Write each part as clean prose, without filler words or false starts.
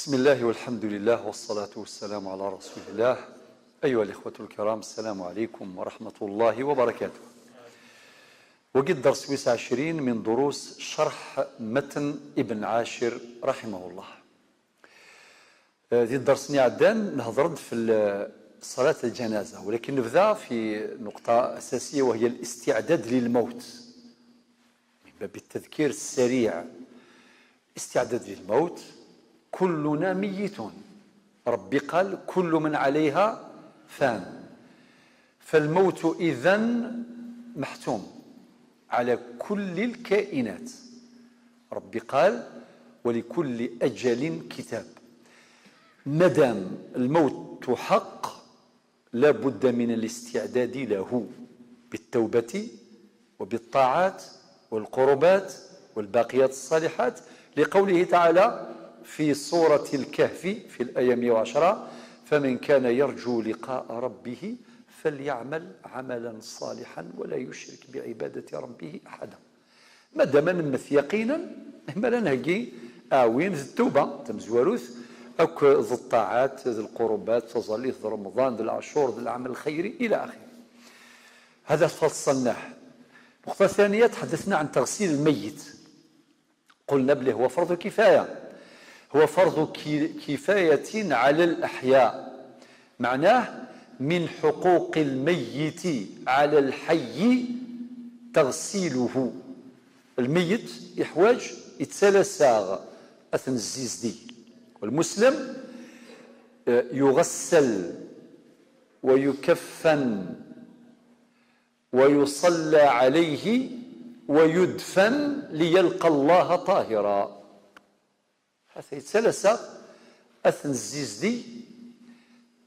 بسم الله والحمد لله والصلاة والسلام على رسول الله. أيها الإخوة الكرام، السلام عليكم ورحمة الله وبركاته. وقد درس 29 من دروس شرح متن ابن عاشر رحمه الله. ذي الدرس نعدان نهضر في صلاة الجنازة، ولكن نبدأ في نقطة أساسية وهي الاستعداد للموت، من باب التذكير السريع. استعداد للموت، كلنا ميتون، ربي قال كل من عليها فان، فالموت إذن محتوم على كل الكائنات. ربي قال ولكل أجل كتاب. مدام الموت حق لا بد من الاستعداد له بالتوبة وبالطاعات والقربات والباقيات الصالحات، لقوله تعالى في سورة الكهف في الآية 110: فمن كان يرجو لقاء ربه فليعمل عملا صالحا ولا يشرك بعبادة ربه أحدا. ما دام نمث يقينا ما لا نهجي آوين التوبة تمزواروث أك ذو الطاعات ذو القربات تظلي ذو رمضان ذو العاشور ذو العمل الخيري إلى آخره. هذا فصلناه. النقطة الثانية تحدثنا عن تغسيل الميت، قلنا بلي هو فرض كفاية، هو فرض كفاية على الأحياء، معناه من حقوق الميت على الحي تغسيله. الميت يحواج يتسالساغ أثن الزيزدي، والمسلم يغسل ويكفن ويصلى عليه ويدفن ليلقى الله طاهرا. حتى يتسلسى أثن الزيزدي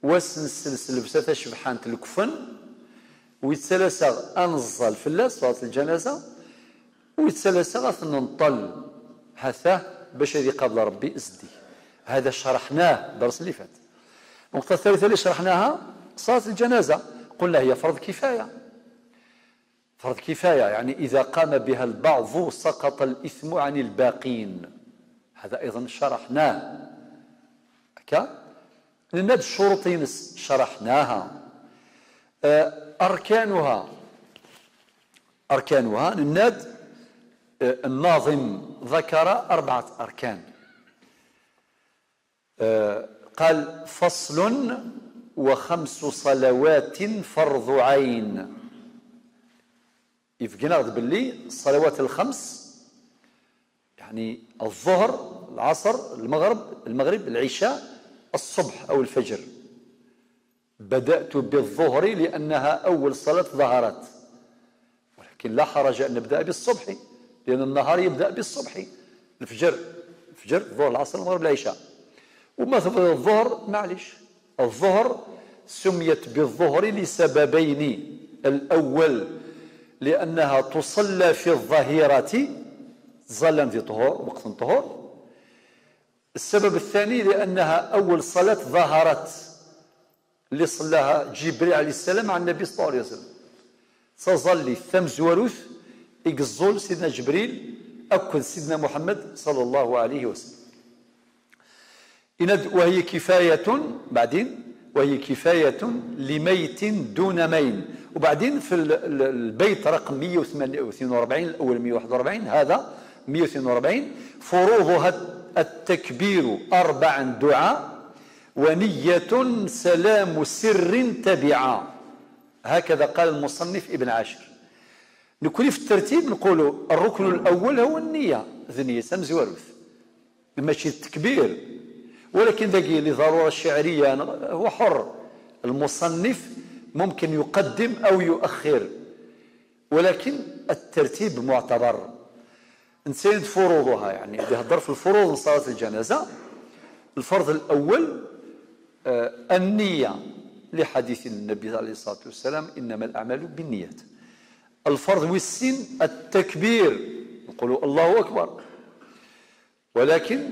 وسنسلسل بساتا شبحانة الكفن، ويتسلسى أنزل في صلاة الجنازة، ويتسلسى أثن نطل حتى باش يقابل ربي زدي. هذا شرحناه الدرس اللي فات. النقطة الثالثة اللي شرحناها صلاة الجنازة، قلنا هي فرض كفاية. فرض كفاية يعني إذا قام بها البعض سقط الإثم عن الباقين، هذا أيضا شرحناه. لأن الشروطين شرحناها. أركانها، أركانها نناد الناظم ذكر 4 أركان. قال فصل وخمس صلوات فرض عين. يفقنا باللي الصلوات الخمس يعني الظهر، العصر، المغرب، العشاء، الصبح أو الفجر. بدأت بالظهر لأنها أول صلاة ظهرت، ولكن لا حرج أن نبدأ بالصبح لأن النهار يبدأ بالصبح. الفجر، الفجر، الظهر، العصر، المغرب، العشاء. وما الظهر معلش، الظهر سميت بالظهر لسببين. الأول لأنها تصلى في الظهيرة، ظلا في طهور، وقت طهور. السبب الثاني لأنها أول صلاة ظهرت اللي صلاها جبريل عليه السلام مع النبي صلى الله عليه وسلم. تظلي ثمزوروث يقزول سيدنا جبريل أكد سيدنا محمد صلى الله عليه وسلم. وهي كفاية، بعدين وهي كفاية لميت دون مين. وبعدين في البيت رقم 142 الأول 141، هذا 142، فروضها التكبير 4 دعاء ونية سلام سر تبعا. هكذا قال المصنف ابن عاشر. نكون في الترتيب نقول الركن الأول هو النية، ذنية سمزواروث ماشي التكبير، ولكن ذاك لضرورة الشعرية هو حر، المصنف ممكن يقدم أو يؤخر، ولكن الترتيب معتبر. نسيد فروضها، يعني يهضر في الفروض من صلاة الجنازة. الفرض الأول النية، لحديث النبي عليه الصلاة والسلام إنما الأعمال بالنيات. الفرض والسين التكبير، نقولوا الله أكبر، ولكن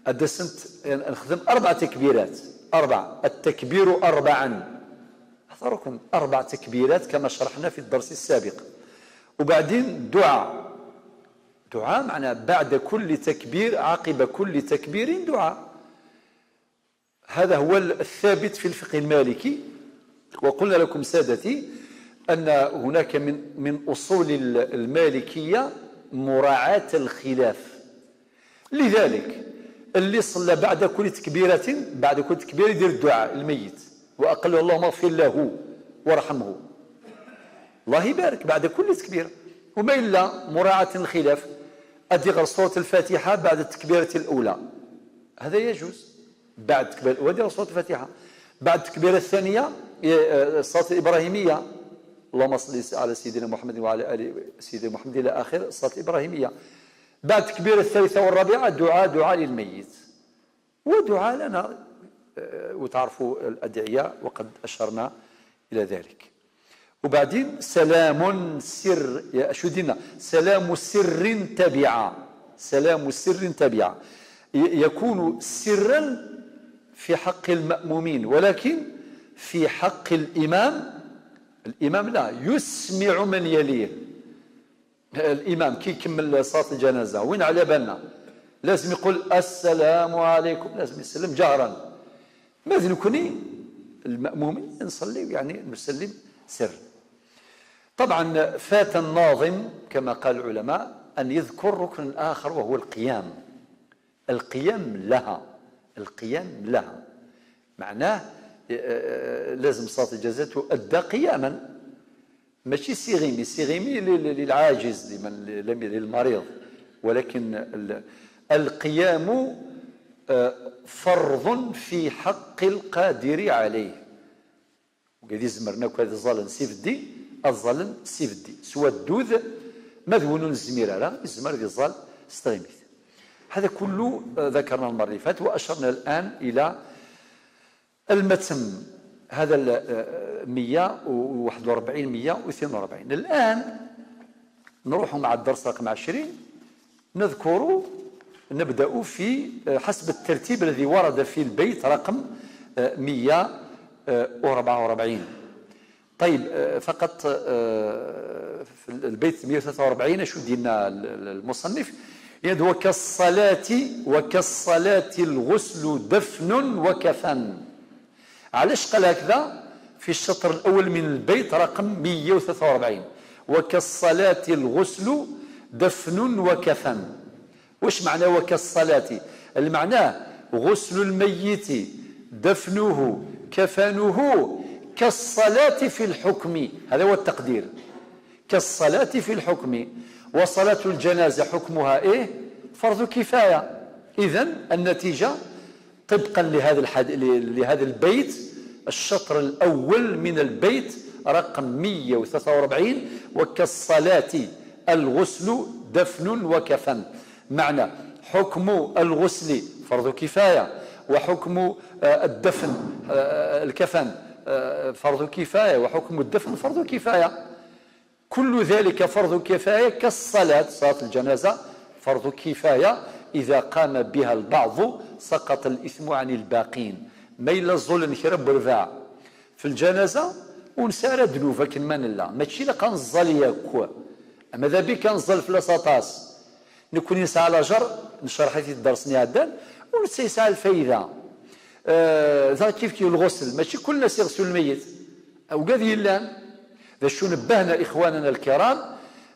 أدسنت يعني نخدم 4 تكبيرات، 4، التكبير 4، هذا ركن، 4 تكبيرات كما شرحنا في الدرس السابق. وبعدين دعاء، دعاء معناه بعد كل تكبير، عقب كل تكبير دعاء. هذا هو الثابت في الفقه المالكي. وقلنا لكم سادتي أن هناك من أصول المالكية مراعاة الخلاف. لذلك اللي صلى بعد كل تكبيرة، بعد كل تكبيرة يدير الدعاء الميت وأقل اللهم اغفر له وارحمه، الله يبارك، بعد كل تكبيرة. وما إلا مراعاة الخلاف أدي غير سورة الفاتحة بعد التكبيرة الأولى، هذا يجوز. بعد التكبيرة الأولى دير سورة الفاتحة، بعد التكبيرة الثانية الصلاة الإبراهيمية، اللهم صل على سيدنا محمد وعلى آل سيدنا محمد إلى آخر الصلاة الإبراهيمية. بعد التكبيرة الثالثة والرابعة دعاء للميت ودعاء لنا، وتعرفوا الأدعية وقد أشرنا إلى ذلك. وبعدين سلام سر، شو دينا؟ سلام سر تبعا، سلام سر تبعا، يكون سرا في حق المأمومين، ولكن في حق الإمام، الإمام لا يسمع من يليه. الإمام كي يكمل صلاة الجنازة وين على بالنا لازم يقول السلام عليكم، لازم يسلم جهرا. ماذا نكوني المأمومين نصلي يعني نسلم سر. طبعا فات الناظم كما قال العلماء أن يذكر ركن آخر وهو القيام. القيام لها، القيام لها معناه لازم صلاة الجنازة تؤدى قياما، ماشي سيغيمي، سيغيمي للعاجز، لمن لم للمريض، ولكن القيام فرض في حق القادر عليه. وقد يزمرنا كهذا الظالم سيفدي، الظالم سيفدي سوى الدوذ مذون الزميرة لا الزمر ديال الظال استغيميت. هذا كله ذكرنا المرة اللي فاتت، وأشرنا الآن إلى المتن هذا 141 142. الآن نروح مع الدرس رقم 20، نذكر نبدأ في حسب الترتيب الذي ورد في البيت رقم 144. طيب فقط في البيت 143 شو دينا المصنف؟ يد وكالصلاة، وكالصلاة الغسل دفن وكفن. علاش قال هكذا في الشطر الأول من البيت رقم 143؟ وكالصلاة الغسل دفن وكفن. واش معنى وكالصلاة؟ المعنى غسل الميت دفنه كفنه كالصلاة في الحكم، هذا هو التقدير، كالصلاة في الحكم. وصلاة الجنازة حكمها إيه؟ فرض كفاية. إذن النتيجة طبقا لهذا البيت، الشطر الأول من البيت رقم 143، وكالصلاة الغسل دفن وكفن. معنى حكم الغسل فرض كفاية، وحكم الدفن الكفن فرض كفاية، وحكم الدفن فرض كفاية. كل ذلك فرض كفاية كالصلاة، صلاة الجنازة فرض كفاية، إذا قام بها البعض سقط الإثم عن الباقين. ما إلا الظلم كرب رفاع في الجنازة ونسار دنوفا كما لا ماشي لا كنزال ياك، أما ذا بي كنزل في لاساطاس نكون نسعى على جر نشرح في الدرس نعدان ونسعى الفايدة. ذا كيف كي الغسل ماشي كل الناس يغسلوا الميت أو قاذ يلان. ذا شو نبهنا إخواننا الكرام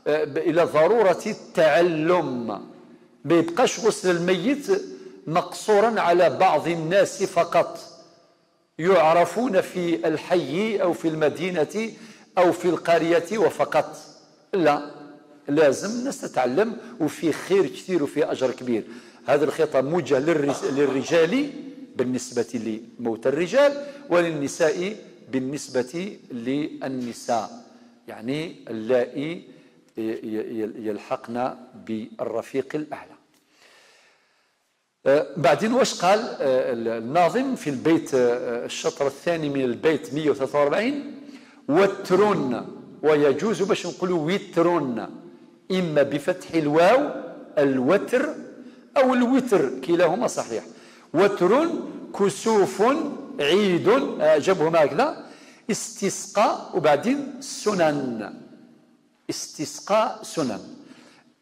إلى ضرورة التعلم، ما يبقاش غسل الميت مقصورا على بعض الناس فقط يعرفون في الحي أو في المدينة أو في القرية وفقط. لا، لازم الناس تتعلم، وفي خير كثير وفي أجر كبير. هذا الخطاب موجه للرجال بالنسبة لموت الرجال، وللنساء بالنسبة للنساء، يعني اللائي يلحقن بالرفيق الأعلى. بعدين واش قال الناظم في البيت الشطر الثاني من البيت 143؟ وتر، ويجوز باش نقولوا وتر إما بفتح الواو الوتر أو الوتر، كلاهما صحيح. وتر كسوف عيد، جابهم هكذا، استسقاء وبعدين سنن، استسقاء سنن.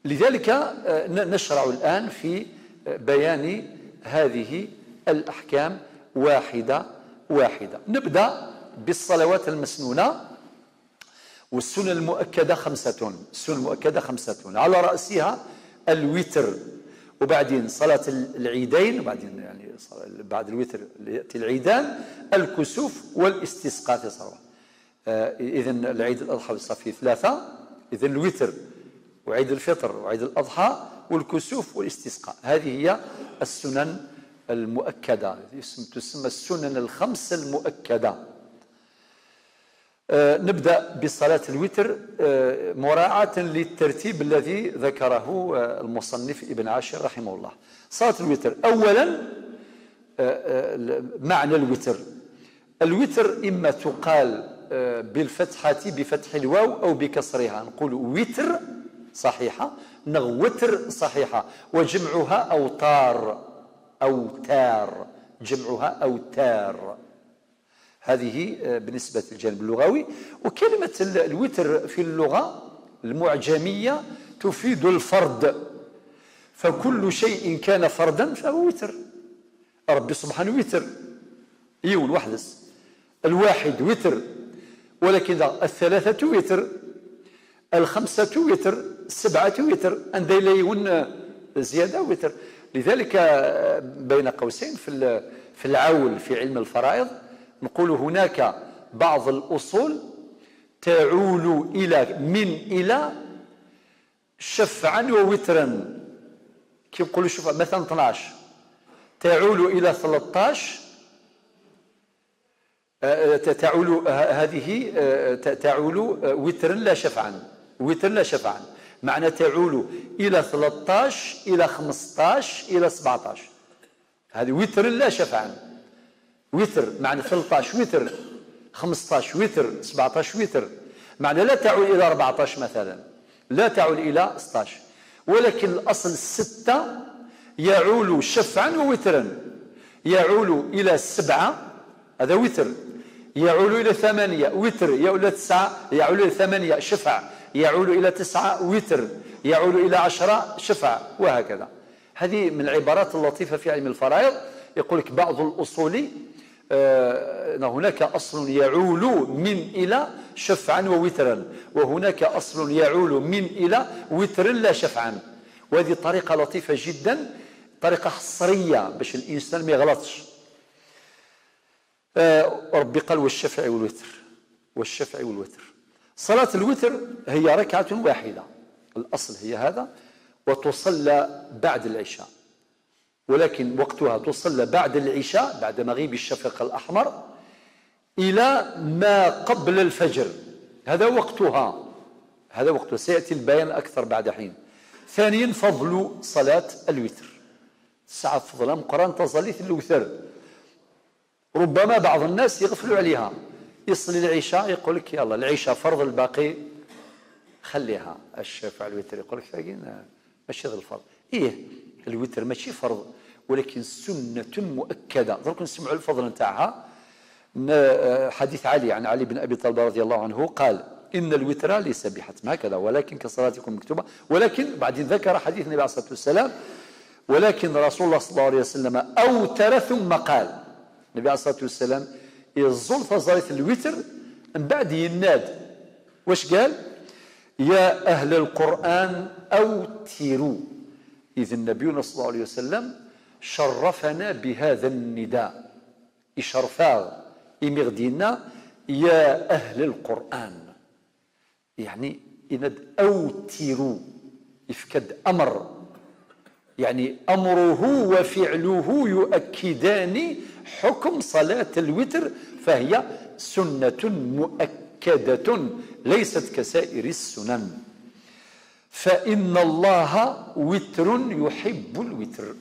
لذلك نشرع الآن في بيان هذه الأحكام واحدة واحدة. نبدأ بالصلوات المسنونة. والسنن المؤكدة 5، السنن المؤكدة 5، على رأسها الوتر، وبعدين صلاة العيدين، وبعدين يعني بعد الوتر يأتي العيدان، الكسوف والاستسقاء في صلوات. إذن العيد الأضحى في 3، إذن الوتر وعيد الفطر وعيد الأضحى والكسوف والاستسقاء. هذه هي السنن المؤكدة، تسمى السنن الخمس المؤكدة. نبدأ بصلاة الوتر مراعاة للترتيب الذي ذكره المصنف ابن عاشر رحمه الله. صلاة الوتر أولا، معنى الوتر. الوتر إما تقال بالفتحة بفتح الواو أو بكسرها، نقول وتر صحيحة، نغوتر صحيحة، وجمعها أوتار، أوتار، جمعها أوتار. هذه بالنسبة للجانب اللغوي. وكلمة الوتر في اللغة المعجمية تفيد الفرد، فكل شيء كان فردا فهو وتر. ربي سبحانه وتر، يون وحدس، الواحد وتر، ولكن الثلاثة وتر، الخمسة وتر، السبعة وتر، عند يون زيادة وتر. لذلك بين قوسين في العول في علم الفرائض نقول هناك بعض الأصول تعول إلى من إلى شفعا ووترا. كي نقولوا شوف مثلا 12 تعول إلى 13، تعول هذه تعول وترا لا شفعا، وترا لا شفعا، معنى تعول إلى 13 إلى 15 إلى 17، هذه وتر لا شفعا. وتر معنى 13 وتر، 15 وتر، 17 وتر، معنى لا تعول إلى 14 مثلا، لا تعول إلى 16. ولكن الأصل 6 يعول شفعا ووترا، يعول إلى 7 هذا وتر، يعول إلى 8 وتر، يعول إلى 9، يعول إلى 8 شفع، يعول إلى 9 وتر، يعول إلى 10 شفع، وهكذا. هذه من العبارات اللطيفة في علم الفرائض. يقول لك بعض الأصول هناك أصل يعول من إلى شفعا ووترا، وهناك أصل يعول من إلى وترا لا شفعا. وهذه طريقة لطيفة جدا، طريقة حصرية باش الإنسان ما يغلطش. ربي قال والشفع والوتر، والشفع والوتر. صلاة الوتر هي ركعة واحدة، الأصل هي هذا، وتصلى بعد العشاء، ولكن وقتها تصلى بعد العشاء بعد مغيب الشفق الأحمر إلى ما قبل الفجر، هذا وقتها، هذا وقتها. سيأتي البيان أكثر بعد حين. ثانيا فضل صلاة الوتر، ساعة فضل قرآن تصلي الوتر. ربما بعض الناس يغفلوا عليها، يصلي العشاء يقول لك يلا العشاء فرض، الباقي خليها الشفع الوتر، يقول لك ماشي هذا الفرض. إيه الوتر ماشي فرض، ولكن سنة مؤكدة. درك نسمعوا الفضل نتاعها. حديث علي عن علي بن أبي طالب رضي الله عنه قال إن الوتر ليس بحتم هكذا، ولكن كصلاتكم مكتوبة. ولكن بعدين ذكر حديث النبي عليه الصلاة والسلام، ولكن رسول الله صلى الله عليه وسلم أوتر ثم قال. النبي عليه الصلاة والسلام يزول فزارة الوتر من بعد يناد. واش قال؟ يا أهل القرآن أوتروا. إذ النبي صلى الله عليه وسلم شرفنا بهذا النداء، إشرفا إمغدينا يا أهل القرآن، يعني إند أوتروا، يفكد أمر، يعني أمره وفعله يؤكدان حكم صلاة الوتر، فهي سنة مؤكدة ليست كسائر السنن. فإن الله وتر يحب الوتر.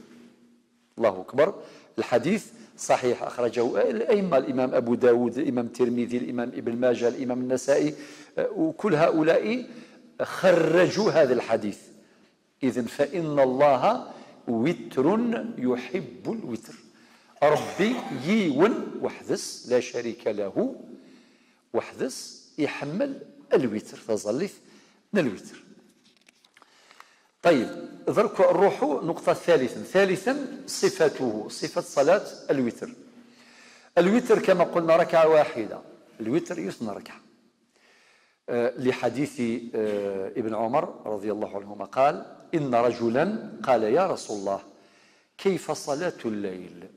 الله أكبر. الحديث صحيح، أخرجه الأئمة، الإمام أبو داود، الإمام الترمذي، الإمام ابن ماجه، الإمام النسائي، وكل هؤلاء خرجوا هذا الحديث. إذن فإن الله وتر يحب الوتر. ربي يون وحدس لا شريك له، وحدس يحمل الوتر، تظلف من الوتر. طيب درك نروحوا نقطة ثالثا. ثالثا صفته، صفة صلاة الوتر. الوتر كما قلنا ركعة واحدة، الوتر يثنى ركعة، لحديث ابن عمر رضي الله عنهما قال: إن رجلا قال يا رسول الله كيف صلاة الليل؟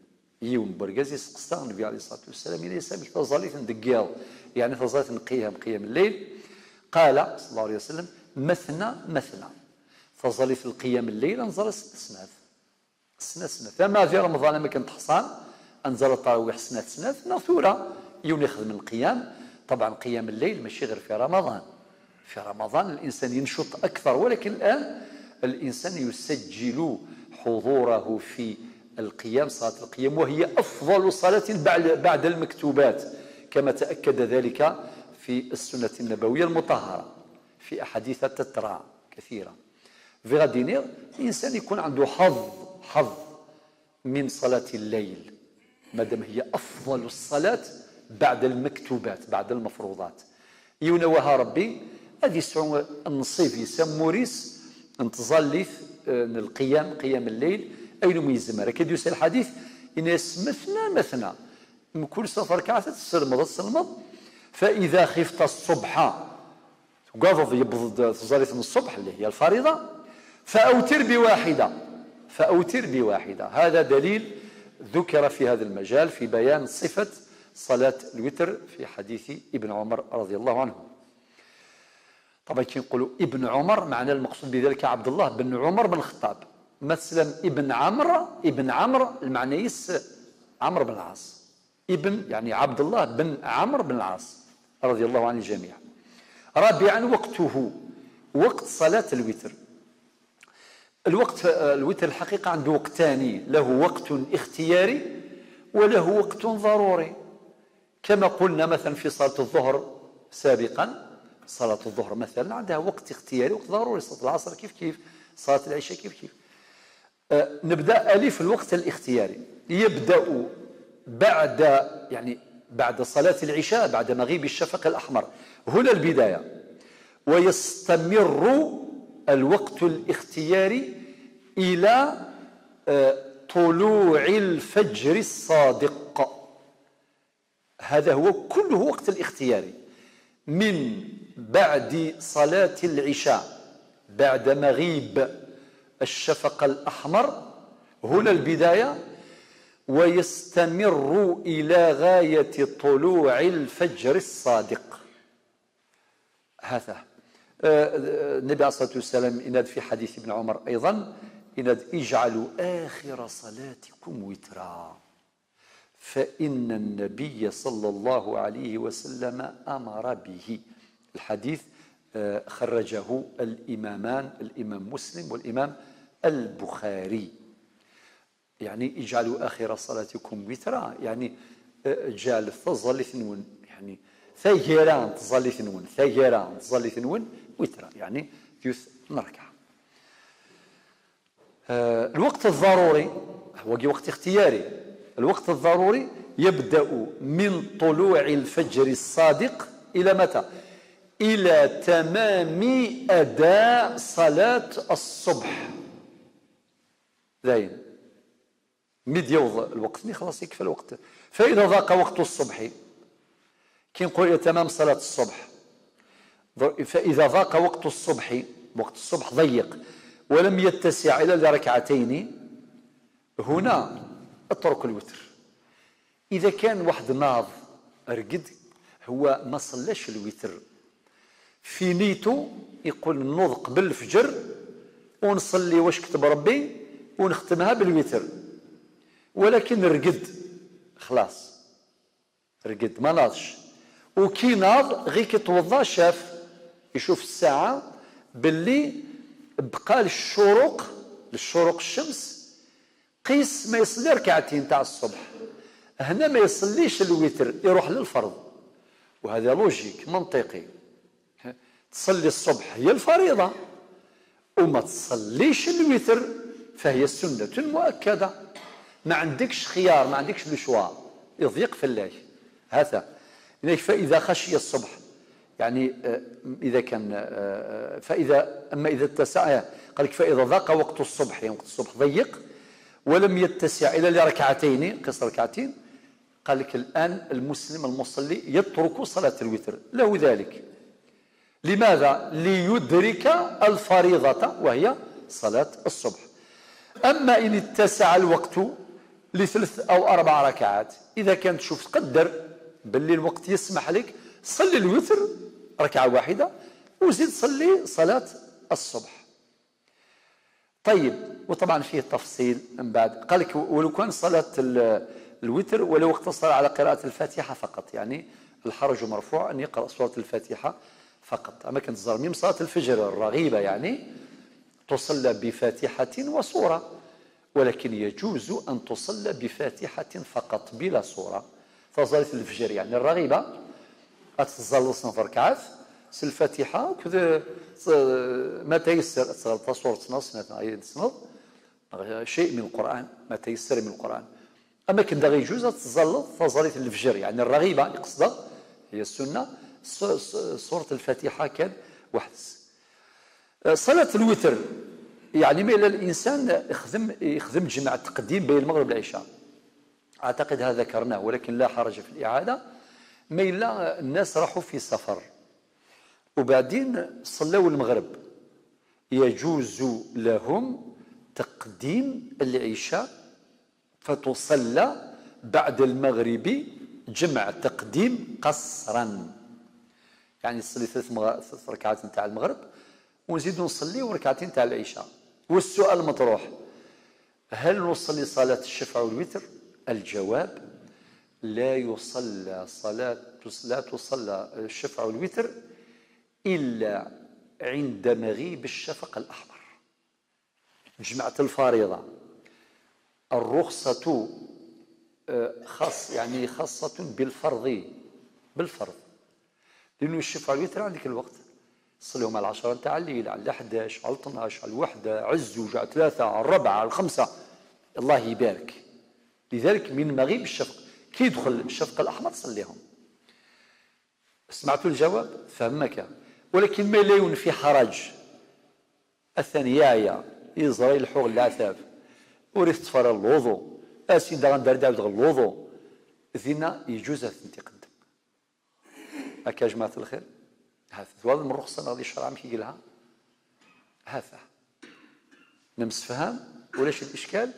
يوم برقازي سقستا النبي عليه الصلاة والسلام إلى يسامح تظليت ندقياو، يعني تظليت نقيام قيام الليل. قال صلى الله عليه وسلم: مثنى مثنى. تظليت القيام الليل انزل سنات سنات سنات. فما في رمضان ما كنت حصان انزل التراويح سنات سنات ناثورة يوم يخدم القيام. طبعا قيام الليل ماشي غير في رمضان، في رمضان الإنسان ينشط أكثر، ولكن الآن الإنسان يسجل حضوره في القيام، صلاة القيام، وهي أفضل صلاة بعد المكتوبات، كما تأكد ذلك في السنة النبوية المطهرة في أحاديث تترى كثيرة. في غادينير الإنسان يكون عنده حظ من صلاة الليل، مادام هي أفضل الصلاة بعد المكتوبات، بعد المفروضات. ينوها ربي هذه يسعو النصيب يسموريس انتظليث القيام، قيام الليل أين ميزمر. كي يسأل الحديث إناس مثنى مثنى من كل صلاة ركعة تسلمض تسلمض. فإذا خفت الصبح تقاضض يبض تزاليث من الصبح اللي هي الفريضة فأوتر بواحدة، فأوتر بواحدة. هذا دليل ذكر في هذا المجال في بيان صفة صلاة الوتر في حديث ابن عمر رضي الله عنه. طبعا كي نقولوا ابن عمر معنى المقصود بذلك عبد الله بن عمر بن الخطاب. مثلا ابن عمرو، ابن عمرو المعنى يس عمرو بن العاص، ابن يعني عبد الله بن عمرو بن العاص رضي الله عن الجميع. رابعا وقته، وقت صلاة الوتر. الوقت الوتر الحقيقة عنده وقتان، له وقت اختياري وله وقت ضروري. كما قلنا مثلا في صلاة الظهر سابقا، صلاة الظهر مثلا عندها وقت اختياري وقت ضروري، صلاة العصر كيف كيف، صلاة العشاء كيف كيف. نبدأ ألف الوقت الاختياري، يبدأ بعد يعني بعد صلاة العشاء، بعد مغيب الشفق الأحمر، هنا البداية، ويستمر الوقت الاختياري إلى طلوع الفجر الصادق. هذا هو كله وقت الاختياري، من بعد صلاة العشاء بعد مغيب الشفق الأحمر، هنا البداية، ويستمر إلى غاية طلوع الفجر الصادق. هذا النبي عليه الصلاة والسلام إناد في حديث ابن عمر أيضا، إناد اجعلوا آخر صلاتكم وترا فإن النبي صلى الله عليه وسلم أمر به. الحديث خرجه الإمامان، الإمام مسلم والإمام البخاري. يعني اجعلوا آخر صلاتكم وترا، يعني جعل تظل ثنون، يعني ثيران تظل ثنون، ثيران تظل ثنون وترا، يعني ثلث ركعة. الوقت الضروري هو وقت اختياري. الوقت الضروري يبدأ من طلوع الفجر الصادق إلى متى؟ إلى تمام أداء صلاة الصبح. ذاين ميد يوض الوقت خلاص يكفى الوقت. فإذا ضاق وقت الصبح، كي نقول إلى تمام صلاة الصبح، فإذا ضاق وقت الصبح، وقت الصبح ضيق ولم يتسع إلا لركعتين، هنا اترك الوتر. إذا كان واحد ناض رقد هو ما صلاش الوتر، في نيته يقول نوض قبل الفجر ونصلي واش كتب ربي ونختمها بالوتر، ولكن رقد خلاص، رقد ما ناضش، وكي ناض غير كيتوضا شاف يشوف الساعة باللي بقى للشروق، للشروق الشمس قيس ما يصلي ركعتين تاع الصبح، هنا ما يصليش الوتر يروح للفرض. وهذا logique منطقي، تصلي الصبح هي الفريضة وما تصليش الوتر فهي السنة المؤكدة، ما عندكش خيار، ما عندكش le choix، يضيق في الله. هذا فإذا خشي الصبح، يعني إذا كان فإذا أما إذا اتسع، قال لك فإذا ضاق وقت الصبح، يعني وقت الصبح ضيق ولم يتسع إلا لركعتين، قص ركعتين، قال لك الآن المسلم المصلي يترك صلاة الوتر، له ذلك. لماذا؟ ليدرك الفريضة وهي صلاة الصبح. أما إن اتسع الوقت لثلاث أو 4 ركعات، إذا كانت تشوف تقدر باللي الوقت يسمح لك، صلي الوتر ركعة واحدة وزيد صلي صلاة الصبح. طيب، وطبعا فيه تفصيل من بعد. قال لك ولو كان صلاة الوتر ولو اقتصر على قراءة الفاتحة فقط، يعني الحرج مرفوع أن يقرأ سورة الفاتحة فقط. أما كانت الزرميم صلاة الفجر الرغيبة يعني تصلى بفاتحة وسورة، ولكن يجوز أن تصلى بفاتحة فقط بلا سورة. فصلاة الفجر يعني الرغيبة أتظل صنف ركعات الفاتحة وكذا ما تيسر سورة نص شيء من القرآن، ما تيسر من القرآن. أما كان داغي يجوز تظل فصلاة الفجر يعني الرغيبة يقصد هي السنة سورة الفاتحة كان واحد. صلاة الوتر يعني ما إلى الإنسان يخدم جمع التقديم بين المغرب والعشاء، أعتقد هذا ذكرناه ولكن لا حرج في الإعادة. ما إلا الناس راحوا في سفر وبعدين صلوا المغرب، يجوز لهم تقديم العشاء فتصلى بعد المغرب جمع تقديم قصرا، يعني تصلي 3 ركعات نتاع المغرب ونزيد نصلي وركعتين تاع العشاء. والسؤال مطروح، هل نصلي صلاة الشفع والوتر؟ الجواب لا يصلى صلاة، لا تصلى الشفع والوتر إلا عند مغيب الشفق الأحمر. جمعت الفريضة، الرخصة خاص يعني خاصة بالفرض، بالفرض، لأنه الشفع والوتر عندك الوقت تصليهم على 10 تاع الليل، على 11، على 12، على 1، على 2، على 3، على 4، على 5، الله يبارك. لذلك من مغيب الشفق كي يدخل الشفق الأحمر تصليهم. سمعتوا الجواب؟ فهمك. ولكن ما لا ينفي حرج. الثانية يا يزري الحوغ العثاف وريث تفر الوضو اسيد غندار داود الوضو ذينا يجوز تقدم. هكا يا جماعة الخير، هذا ثواب من الرخصة غادي الشرع مشي يقولها. هذا نمس فهم ولاش الإشكال؟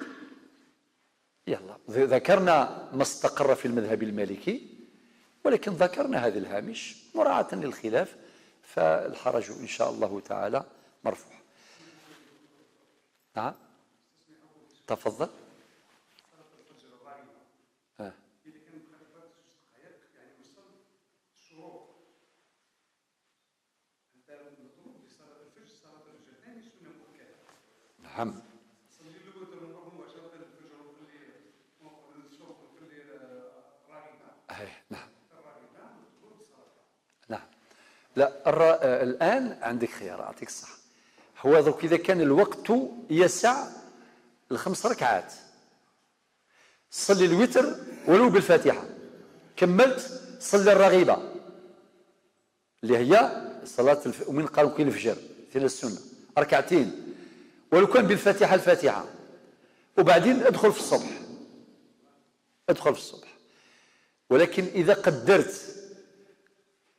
يلا ذكرنا ما استقر في المذهب المالكي، ولكن ذكرنا هذا الهامش مراعاة للخلاف، فالحرج إن شاء الله تعالى مرفوع. نعم تفضل. نعم. نعم نعم. لا الآن عندك خيار، أعطيك الصحة. هو دوك إذا كان الوقت يسع ل5 ركعات صلي الوتر ولو بالفاتحة، كملت صلي الرغيبة اللي هي صلاة ومن قالوا كاين الفجر في السنة ركعتين ولو كان بالفاتحة الفاتحة، وبعدين ادخل في الصبح، ادخل في الصبح. ولكن إذا قدرت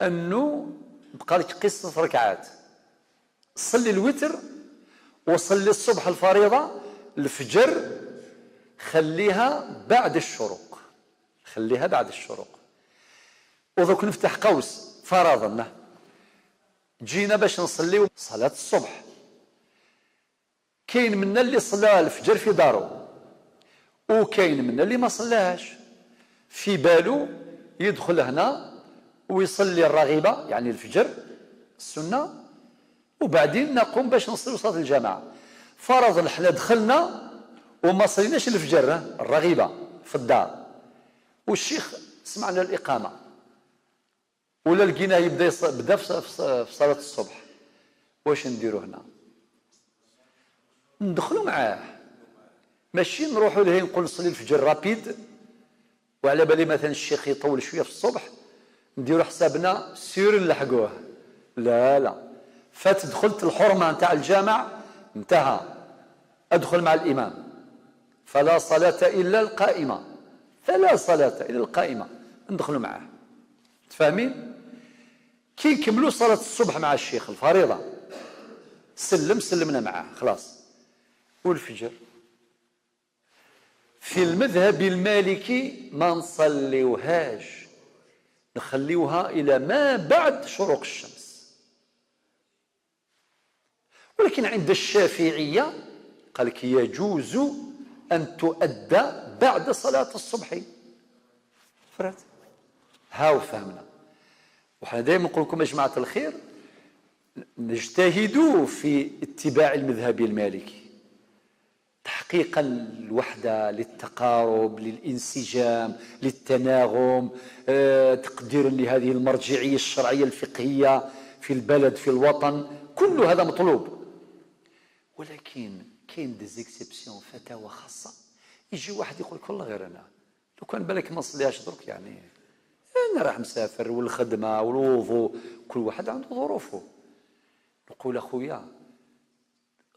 أنه بقى لك قصة ركعات، صلي الوتر وصلي الصبح الفريضة، الفجر خليها بعد الشروق، خليها بعد الشروق. وذوك نفتح قوس، فرضا جينا باش نصليو صلاة الصبح، كاين منا اللي صلى الفجر في دارو وكاين منا اللي ما صلاهاش، في بالو يدخل هنا ويصلي الرغيبة يعني الفجر السنة، وبعدين نقوم باش نصلي صلاة الجماعة. فرضا حنا دخلنا وما صليناش الفجر الرغيبة في الدار، والشيخ سمعنا الإقامة ولا لقيناه بدا في صلاة الصبح، واش نديرو هنا؟ ندخلوا معاه، ماشي نروحوا لهي نقول نصلي الفجر رابيد، وعلى بالي مثلا الشيخ يطول شوية في الصبح نديروا حسابنا سير نلحقوه. لا لا، فات دخلت الحرمة نتاع الجامع انتهى، ادخل مع الامام، فلا صلاة الا القائمة. فلا صلاة إلى القائمة، ندخلوا معاه. تفاهمين؟ كي نكملوا صلاة الصبح مع الشيخ الفريضة، سلم سلمنا معاه خلاص. والفجر في المذهب المالكي ما نصليوهاش، نخليوها إلى ما بعد شروق الشمس. ولكن عند الشافعية قال لك يجوز أن تؤدى بعد صلاة الصبح. فرات هاو فهمنا. وحنا دائما نقول لكم يا جماعة الخير، نجتهدوا في اتباع المذهب المالكي تحقيقا للوحدة، للتقارب، للانسجام، للتناغم، تقديرا لهذه المرجعية الشرعية الفقهية في البلد في الوطن، كل هذا مطلوب. ولكن كاين des exceptions، فتاوى خاصة. يجي واحد يقول لك والله غير أنا لو كان بالك ما نصليهاش درك، يعني أنا راح مسافر والخدمة والوضوء، كل واحد عنده ظروفه. نقول أخويا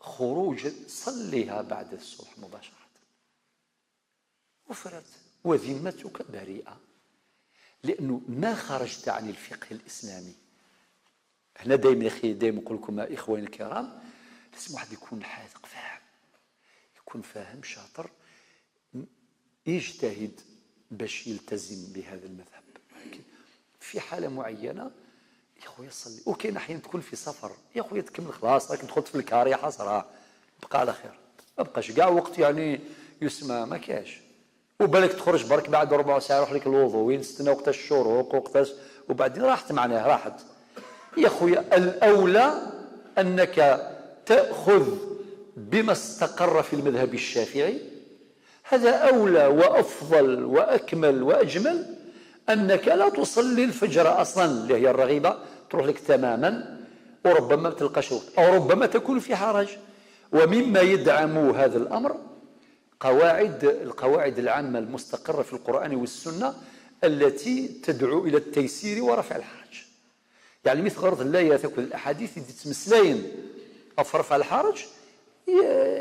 خروج صليها بعد الصبح مباشرة وفرت، وذمتك بريئة، لأنه ما خرجت عن الفقه الإسلامي. هنا دائما يا أخي، دائما نقول لكم يا إخواني الكرام، لازم واحد يكون حاذق، فاهم، يكون فاهم شاطر، يجتهد باش يلتزم بهذا المذهب. في حالة معينة يا خويا صلي، وكاين احيانا تكون في سفر يا خويا تكمل خلاص، راك دخلت في الكار يا حسرة، بقى على خير، ما بقاش كاع وقت يعني يسمى ما كاش، وبالك تخرج برك بعد ربع ساعة يروح لك الوضوء، وين نستنى وقت الشروق وقتاش، وبعدين راحت معناها راحت. يا خويا الاولى انك تاخذ بما استقر في المذهب الشافعي، هذا اولى وافضل واكمل واجمل، انك لا تصلي الفجر اصلا اللي هي الرغيبه تروح لك تماما، وربما ما تلقاش وقت، او ربما تكون في حرج. ومما يدعم هذا الامر القواعد العامة المستقره في القران والسنة التي تدعو الى التيسير ورفع الحرج. يعني مثل غرض لا تاكل الاحاديث اللي تمسلاين رفع الحرج،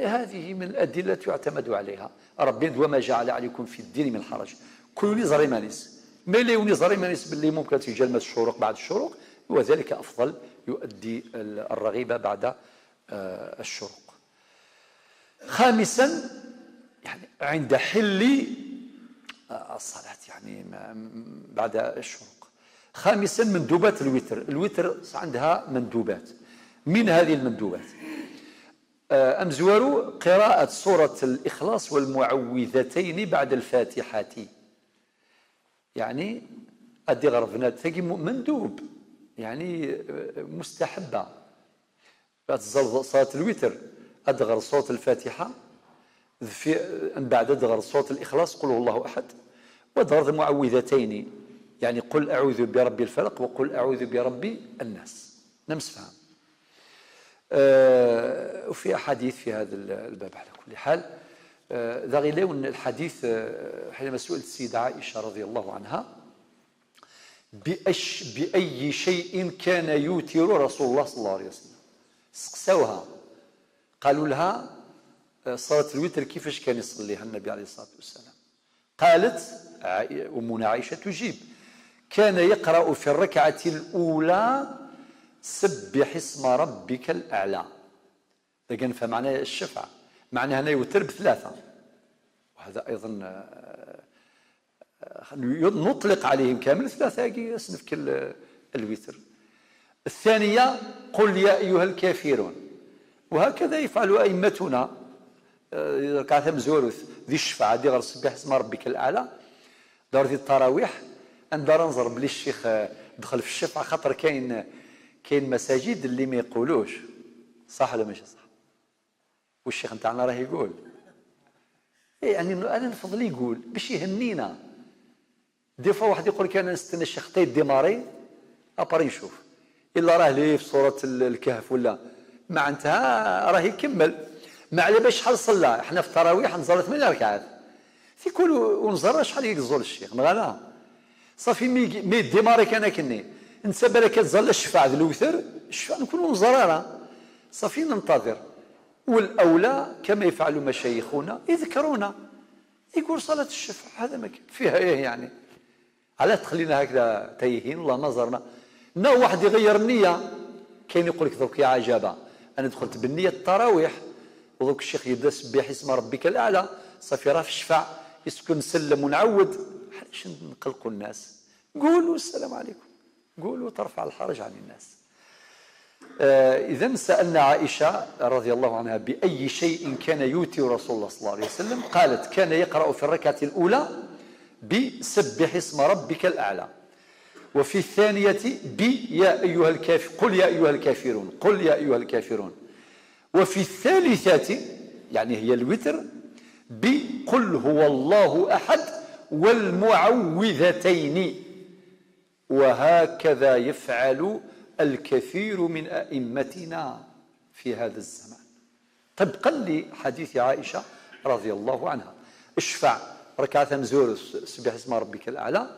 هذه من الادلة يعتمد عليها. ربي وما جعل عليكم في الدين من حرج. كل زريمانيس ما لا زريمانيس باللي ممكن تجلمس الشروق بعد الشروق، وذلك أفضل، يؤدي الرغيبة بعد الشروق. خامسا يعني عند حل الصلاة، يعني بعد الشروق. خامسا مندوبات الوتر. الوتر عندها مندوبات. من هذه المندوبات أمزوارو قراءة سورة الإخلاص والمعوذتين بعد الفاتحة. يعني أدي غرفنا تاكي مندوب، يعني مستحبة. بعد صلاة الوتر أدغر صوت الفاتحة، في من بعد أدغر صوت الإخلاص قل هو الله أحد، وأدغر المعوذتين، يعني قل أعوذ برب الفلق وقل أعوذ برب الناس. نمس فهم. وفي أحاديث في هذا الباب. على كل حال ذا غيلون الحديث حينما سئلت السيدة عائشة رضي الله عنها بأي شيء كان يوتر رسول الله صلى الله عليه وسلم، سقساوها قالوا لها صلاة الوتر كيفاش كان يصليها النبي عليه الصلاة والسلام؟ قالت أمنا عائشة تجيب: كان يقرأ في الركعة الأولى سبح اسم ربك الأعلى. لكن فمعنى الشفعة، معناها هنا يوتر بثلاثة، وهذا أيضا نطلق عليهم كامل ثلاثة يصنف كل الوتر. الثانية قل يا أيها الكافرون، وهكذا يفعل أئمتنا ركعة مزوروث ذي الشفعة دي غير سبح اسم ربك الأعلى. دار دي التراويح ندار نظر بلي الشيخ دخل في الشفعة، خاطر كاين مساجد اللي ما يقولوش صح ولا ماشي صح، والشيخ نتاعنا راه يقول، يعني انا نفضل يقول باش يهنينا. des fois واحد يقول لك انا نستنى الشيخ حتى ي démarrer après نشوف، الا راه ليه في سورة الكهف ولا معناتها راه يكمل. ما على باش شحال صلى، احنا في التراويح نزل 8 ركعات في كل ونزر شحال يقزول الشيخ نغالا صافي mais démarrer كان كني انت بالك تزال الشفاعة الوتر الشفاعة نكونوا نزرارة صافي ننتظر. والاولى كما يفعل مشايخنا يذكرونا، يقول صلاة الشفع. هذا ما كان فيها ايه يعني؟ علاه تخلينا هكذا تايهين؟ والله ما زرنا نا واحد يغير النية. كاين يقول لك درك يا عجبة، أنا دخلت بالنية التراويح ودرك الشيخ يبدا سبح اسم ربك الأعلى، صافي راه في الشفع، يسكن نسلم ونعود. علاش نقلقوا الناس؟ قولوا السلام عليكم، قولوا ترفع الحرج عن الناس. إذا سألنا عائشة رضي الله عنها بأي شيء كان يوتر رسول الله صلى الله عليه وسلم، قالت كان يقرأ في الركعة الأولى بسبح اسم ربك الأعلى، وفي الثانية بيا أيها الكافر، قل يا أيها الكافرون، قل يا أيها الكافرون، وفي الثالثة يعني هي الوتر بقل هو الله أحد والمعوذتين. وهكذا يفعل الكثير من أئمتنا في هذا الزمان طبقا لحديث عائشة رضي الله عنها. اشفع ركعة مزور سبح اسم ربك الأعلى،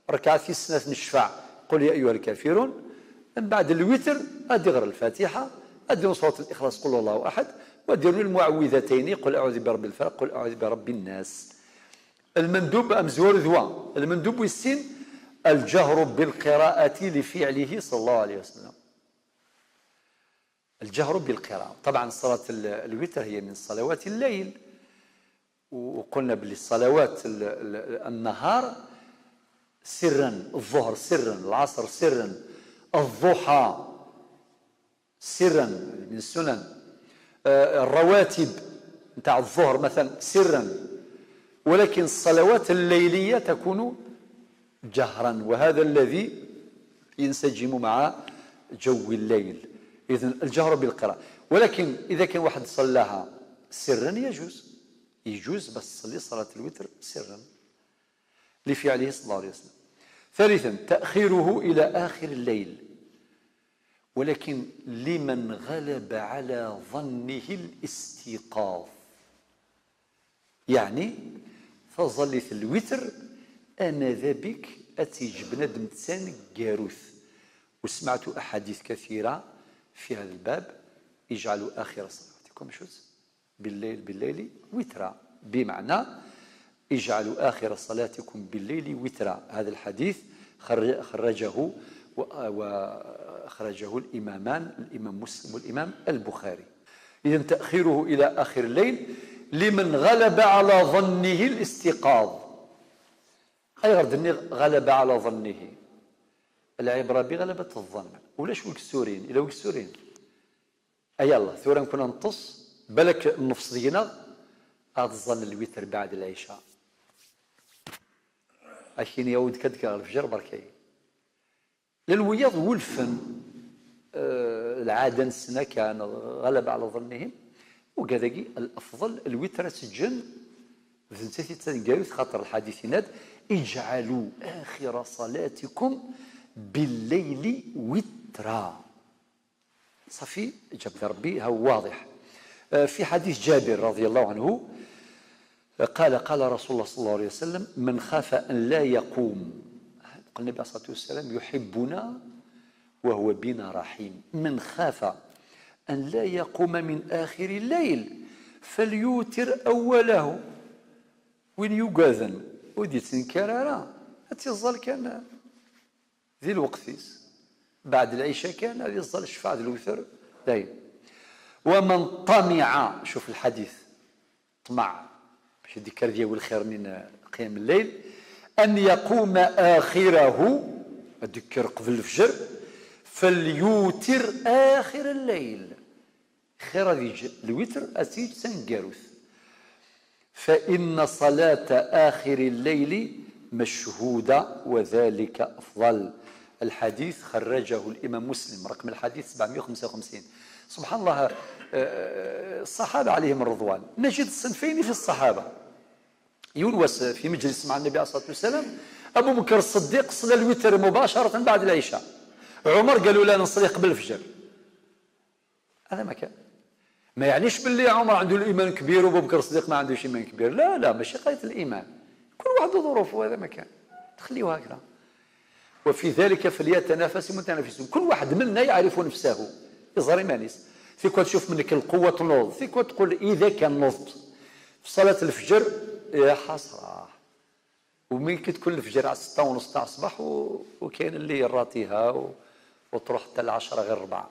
ركعة في السنة نشفع قل يا أيها الكافرون، من بعد الوتر أدي غير الفاتحة، أدي سورة الإخلاص قل الله أحد، وديروا المعوذتين قل أعوذ برب الفلق قل أعوذ برب الناس. المندوب أمزور ذوا، المندوب والسين الجهر بالقراءة لفعله صلى الله عليه وسلم، الجهر بالقراءة. طبعا صلاة الوتر هي من صلوات الليل، وقلنا باللي صلوات النهار سرا، الظهر سرا، العصر سرا، الضحى سرا من السنن، الرواتب نتاع الظهر مثلا سرا، ولكن الصلوات الليلية تكون جهرا، وهذا الذي ينسجم مع جو الليل. إذن الجهر بالقراءة. ولكن إذا كان واحد صلاها سرا يجوز، يجوز بس تصلي صلاة الوتر سرا لفعله صلى الله عليه وسلم. ثالثا تأخيره إلى آخر الليل، ولكن لمن غلب على ظنه الاستيقاظ، يعني فظلت الوتر أنا ذا بك أتيج بنادم تسان جاروث. وسمعت أحاديث كثيرة في هذا الباب، اجعلوا آخر صلاتكم شوز بالليل، بالليل وترا، بمعنى اجعلوا آخر صلاتكم بالليل وترا. هذا الحديث خرجه وأخرجه الإمامان، الإمام مسلم والإمام البخاري. إذن تأخيره إلى آخر الليل لمن غلب على ظنه الاستيقاظ. أي غرد غلب على ظنه، العبرة بغلبة الظن. ولاش وكسورين إلى وكسورين، أي الله ثورا كنا نطص بالك النفس دينا الظن الوتر بعد العشاء، أكين يعود كدك الفجر بركي للوياض ولفن العادة السنة كان غلب على ظنهم. وكذا الأفضل الوتر سجن ذنتي خاطر الحديث ناد اجعلوا آخر صلاتكم بالليل وترا. صافي جاب ربي هو واضح. في حديث جابر رضي الله عنه قال قال رسول الله صلى الله عليه وسلم من خاف أن لا يقوم، قال النبي عليه الصلاة والسلام يحبنا وهو بنا رحيم، من خاف أن لا يقوم من آخر الليل فليوتر أوله. وين يقاذن ودي تنكرارا تيظل كان ذي الوقتيس بعد العشاء كان هذه الظل الشفاعة الوتر دايم. ومن طمع، شوف الحديث طمع باش يذكر ديال الخير من قيام الليل، أن يقوم آخره، ذكر قبل الفجر، فليوتر آخر الليل. خير هذه الوتر أسيج سنجاروث، فإن صلاة آخر الليل مشهودة وذلك أفضل. الحديث خرجه الإمام مسلم، رقم الحديث 755. سبحان الله، الصحابة عليهم الرضوان، نجد الصنفين في الصحابة. يونس في مجلس مع النبي عليه الصلاة والسلام، أبو بكر الصديق صلى الوتر مباشرة بعد العشاء، عمر قالوا لا نصلي قبل الفجر. هذا ما كان، ما يعنيش باللي عمر عنده الإيمان كبير وأبو بكر الصديق ما عندوش إيمان كبير، لا لا، ماشي قضية الإيمان، كل واحد ظروفه، هذا ما كان، تخليه هكذا. وفي ذلك فليتنافس المتنافسون، كل واحد منا يعرف نفسه، يظهر إيمانيس. في كون تشوف منك القوة تنوض، في كون تقول إذا كان نضت في صلاة الفجر يا حسرة. ومين كي تكون الفجر على 6:30 تاع الصباح، وكاين اللي يراتيها وتروح حتى 9:45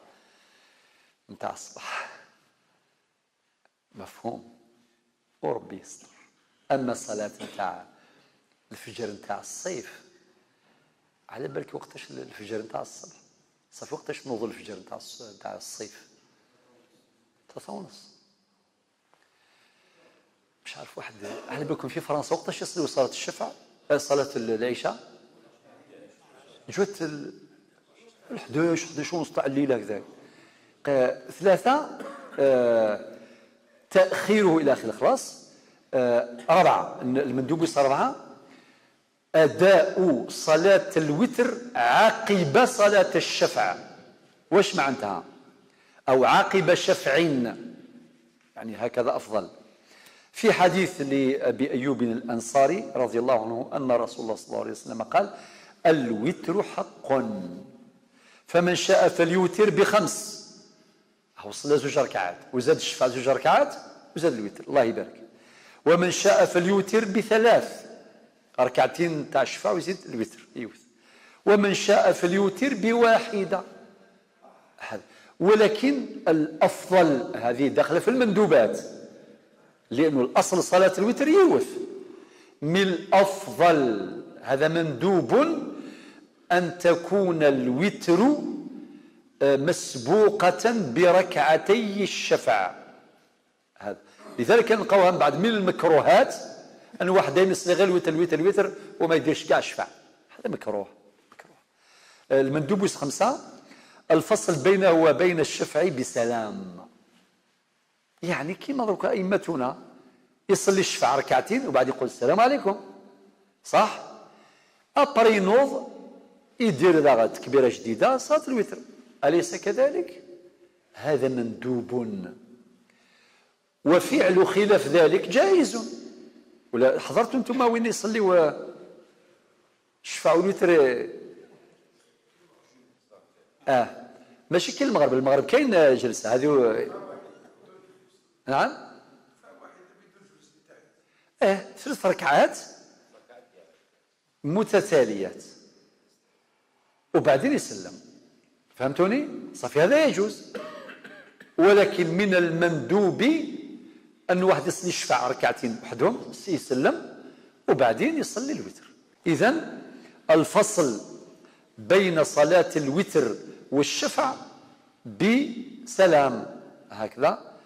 نتاع الصباح. مفهوم؟ وربي يستر. اما صلاة نتاع الفجر نتاع الصيف، على بالك وقتاش الفجر نتاع الصبح؟ صافي وقتاش نوض الفجر نتاع الصيف؟ 3:30. مش عارف واحد، على بالكم في فرنسا وقتاش يصلوا صلاة الشفع، صلاة العشاء؟ جوت 11، 11:30 تاع الليل هكذاك. 3 تأخيره إلى آخر الخلاص. 4 المندوب 4 أداء صلاة الوتر عقب صلاة الشفع. واش معناتها؟ أو عقب شفع، يعني هكذا أفضل. في حديث لأبي أيوب الأنصاري رضي الله عنه أن رسول الله صلى الله عليه وسلم قال: الوتر حق، فمن شاء فليوتر ب5. وصلى 2 ركعات وزاد الشفع 2 ركعات وزاد الوتر، الله يبارك. ومن شاء فليوتر ب3 ركعتين تاع الشفع ويزيد الوتر يوتر. ومن شاء فليوتر ب1. هذا. ولكن الأفضل، هذه داخله في المندوبات، لأنه الأصل صلاة الوتر يوث. من الأفضل، هذا مندوب، أن تكون الوتر مسبوقة بركعتي الشفع. هذا لذلك نلقاوها من بعد من المكروهات أن واحد دائما يصلي غير الوتر الوتر الوتر وما يديرش كاع الشفع، هذا مكروه مكروه. المندوب 5 الفصل بينه وبين الشفع بسلام. يعني كيما درك أئمتنا يصلي الشفع ركعتين وبعد يقول السلام عليكم، صح؟ après ينوض يدير ذا تكبيرة جديدة صلاة الوتر، أليس كذلك؟ هذا مندوب، وفعل خلاف ذلك جائز. ولا حضرتوا انتم وين يصليوا الشفع والوتر؟ ماشي كل المغرب، المغرب كاين جلسة هذه. نعم، 3 ركعات متتاليات وبعدين يسلم. فهمتوني؟ صافي، هذا يجوز. ولكن من المندوب أن واحد يصلي الشفع ركعتين وحدهم يسلم وبعدين يصلي الوتر. إذن الفصل بين صلاة الوتر والشفع بسلام هكذا.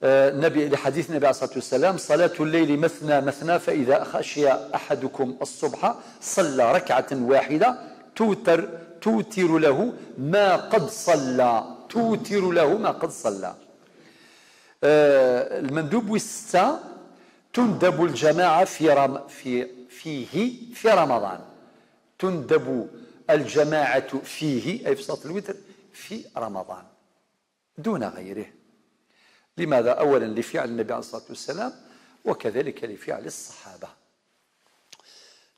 النبي لحديث النبي عليه الصلاة والسلام: صلاة الليل مثنى مثنى، فإذا خشي أحدكم الصبح صلى ركعة واحدة توتر له ما قد صلى، توتر له ما قد صلى. المندوب 6 تندب الجماعة في فيه في رمضان. تندب الجماعة فيه، أي في صلاة الوتر في رمضان دون غيره. لماذا؟ أولا لفعل النبي عليه الصلاة والسلام، وكذلك لفعل الصحابة.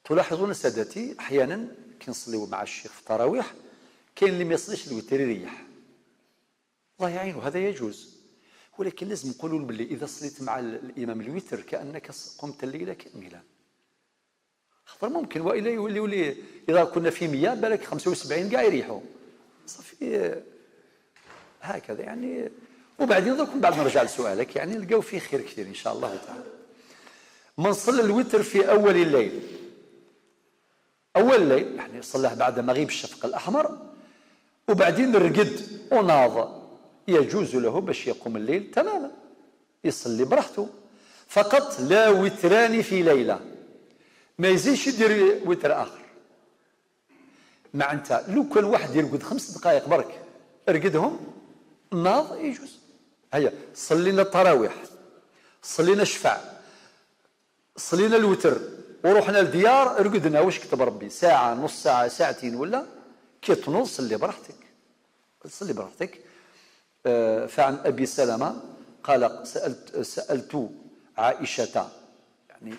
تلاحظون سادتي أحيانا كي نصليو مع الشيخ في التراويح كاين اللي ما يصليش الوتر يريح، الله يعينه، هذا يجوز. ولكن لازم نقولوا باللي إذا صليت مع الإمام الوتر كأنك قمت الليلة كاملا. خاطر ممكن وإلا يولي إذا كنا في 100 بالك 75 كاع يريحوا، صافي هكذا يعني. وبعدين درك من بعد نرجع لسؤالك، يعني نلقاو فيه خير كثير إن شاء الله تعالى. من صلى الوتر في أول الليل، أول الليل يعني صلاه بعد مغيب الشفق الأحمر وبعدين رقد وناض، يجوز له باش يقوم الليل تماما، يصلي براحته، فقط لا وتران في ليلة، ما يزيدش يدير وتر آخر. معناتها لو كان واحد يرقد 5 دقائق برك رقدهم ناض يجوز. هيا صلينا التراويح، صلينا الشفع، صلينا الوتر، وروحنا للديار رقدنا، واش كتب ربي؟ ساعة، نص ساعة، ساعتين، ولا كي تنوض صلي براحتك، صلي براحتك. فعن أبي سلمة قال: سألت عائشة، يعني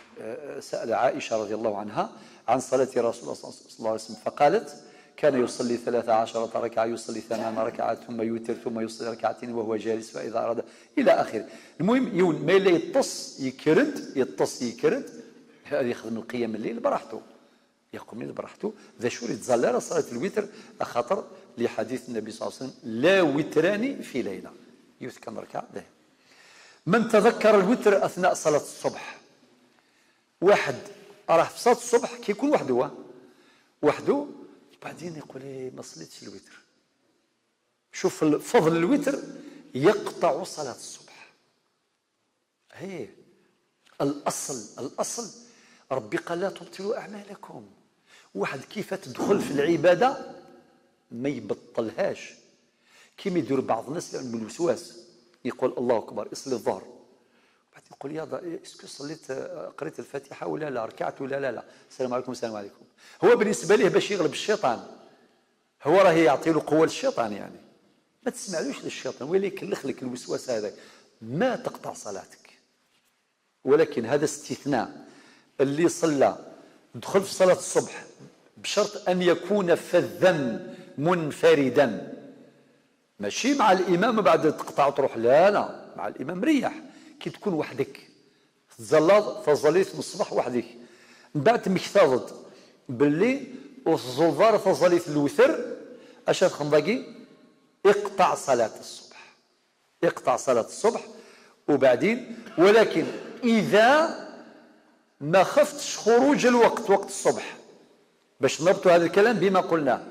سأل عائشة رضي الله عنها عن صلاة رسول الله صلى الله عليه وسلم، فقالت: كان يصلي 13 ركعة، يصلي 8 ركعات ثم يوتر، ثم يصلي ركعتين وهو جالس، فإذا أراد إلى آخره. المهم يون ما لا يطص يكرد، يطص يكرد، هذا يخدم القيام الليل براحته، يقوم الليل براحته. ذا شو يتزلر صلاة الوتر، خاطر لحديث النبي صلى الله عليه وسلم لا وتران في ليلة، يوت كان ركعة. ده من تذكر الوتر أثناء صلاة الصبح، واحد راح في صلاة الصبح كيكون وحده وحده، بعدين يقول لي ما صليتش الوتر. شوف فضل الوتر يقطع صلاة الصبح. هي الأصل، الأصل ربي قال لا تبطلوا أعمالكم. واحد كيف تدخل في العبادة ما يبطلهاش، كيما يدير بعض الناس لأنه بالوسواس، يقول الله أكبر يصلي الظهر، بعد يقول يا est-ce que صليت قريت الفاتحة ولا لا، ركعت ولا لا، لا السلام عليكم السلام عليكم. هو بالنسبة ليه باش يغلب الشيطان، هو راه يعطي له قوة للشيطان، يعني ما تسمعلوش للشيطان ولا يكلخ لك الوسواس هذاك، ما تقطع صلاتك. ولكن هذا استثناء، اللي صلى دخل في صلاة الصبح بشرط أن يكون فذا منفردا، ماشي مع الإمام بعد تقطع وتروح، لا لا، مع الإمام ريح. كي تكون وحدك تزلط تظليت من الصباح وحدك، من بعد مكتظت باللي وتزلضار تظليت الوتر، اش تخنضاقي؟ اقطع صلاة الصبح، اقطع صلاة الصبح. وبعدين ولكن إذا ما خفتش خروج الوقت، وقت الصبح، باش نربطوا هذا الكلام بما قلناه،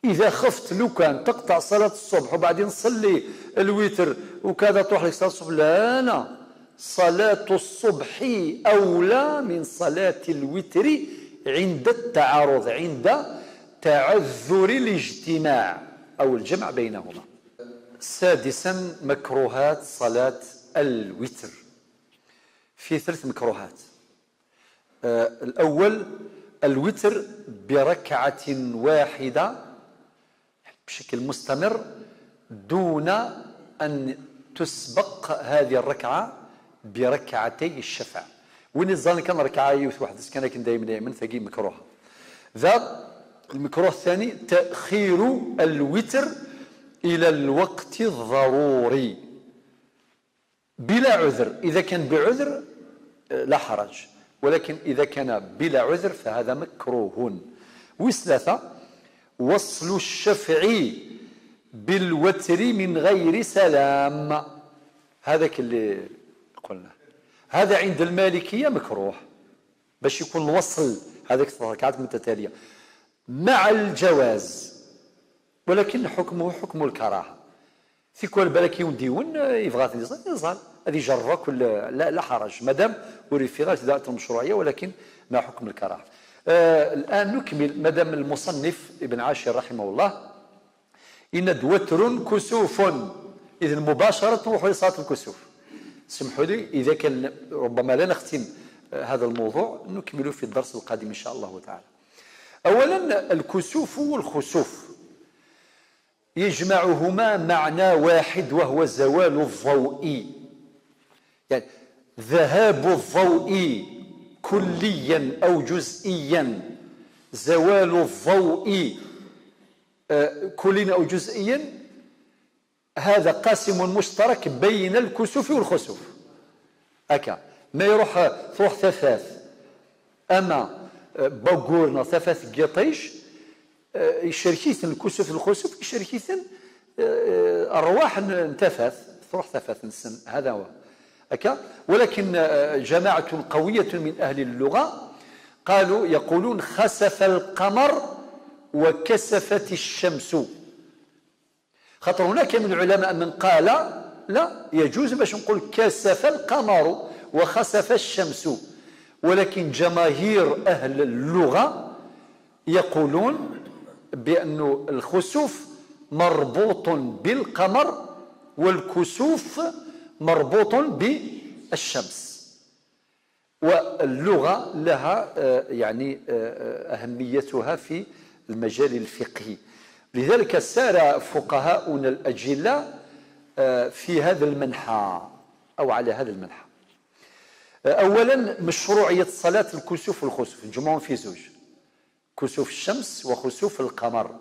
إذا خفت لو كان تقطع صلاة الصبح وبعدين تصلي الوتر وكذا تروح لك صلاة الصبح، لا لا، صلاة الصبح أولى من صلاة الوتر عند التعارض، عند تعذر الاجتماع أو الجمع بينهما. سادسا مكروهات صلاة الوتر. في 3 مكروهات. الأول الوتر بركعة واحدة بشكل مستمر دون أن تسبق هذه الركعة بركعتي الشفع. وين الزان كان ركعة يوث واحد كان لكن دائما دائما ثقي مكروه. ذا المكروه الثاني تأخير الوتر إلى الوقت الضروري بلا عذر. إذا كان بعذر لا حرج، ولكن إذا كان بلا عذر فهذا مكروه. وثلاثة وصل الشفع بالوتر من غير سلام، هذاك اللي قلنا هذا عند المالكية مكروه، باش يكون الوصل هذاك الركعات متتالية مع الجواز، ولكن حكمه حكم الكراهة. في كل بالك يونديون يبغى يزال هذه جرة كل لا, لا حرج مادام وري في غاية ذات المشروعية، ولكن مع حكم الكراهة. الآن نكمل. مادام المصنف ابن عاشر رحمه الله إن وتر كسوف، إذن مباشرة نروح لصلاة الكسوف. سمحوا لي إذا كان ربما لا نختم هذا الموضوع، نكمله في الدرس القادم إن شاء الله تعالى. أولا الكسوف والخسوف يجمعهما معنى واحد وهو زوال الضوء، يعني ذهاب الضوء كليا أو جزئيا، زوال الضوء كليا أو جزئيا، هذا قاسم مشترك بين الكسوف والخسوف. هكا ما يروح تروح ثفاث، أما بقورنا ثفاث قطيش يشركيثن الكسوف الخسوف يشركيثن أرواح نتفاث، تروح ثفاث نسن، هذا هو هكا. ولكن جماعة قوية من أهل اللغة قالوا يقولون خسف القمر وكسفت الشمس، خاطر هناك من العلماء من قال لا يجوز باش نقول كسف القمر وخسف الشمس، ولكن جماهير أهل اللغة يقولون بأن الخسوف مربوط بالقمر والكسوف مربوط بالشمس. واللغة لها يعني أهميتها في المجال الفقهي، لذلك سار فقهاؤنا الأجلاء في هذا المنحى أو على هذا المنحى. أولا مشروعية صلاة الكسوف والخسوف، نجمعهم في زوج، كسوف الشمس وخسوف القمر.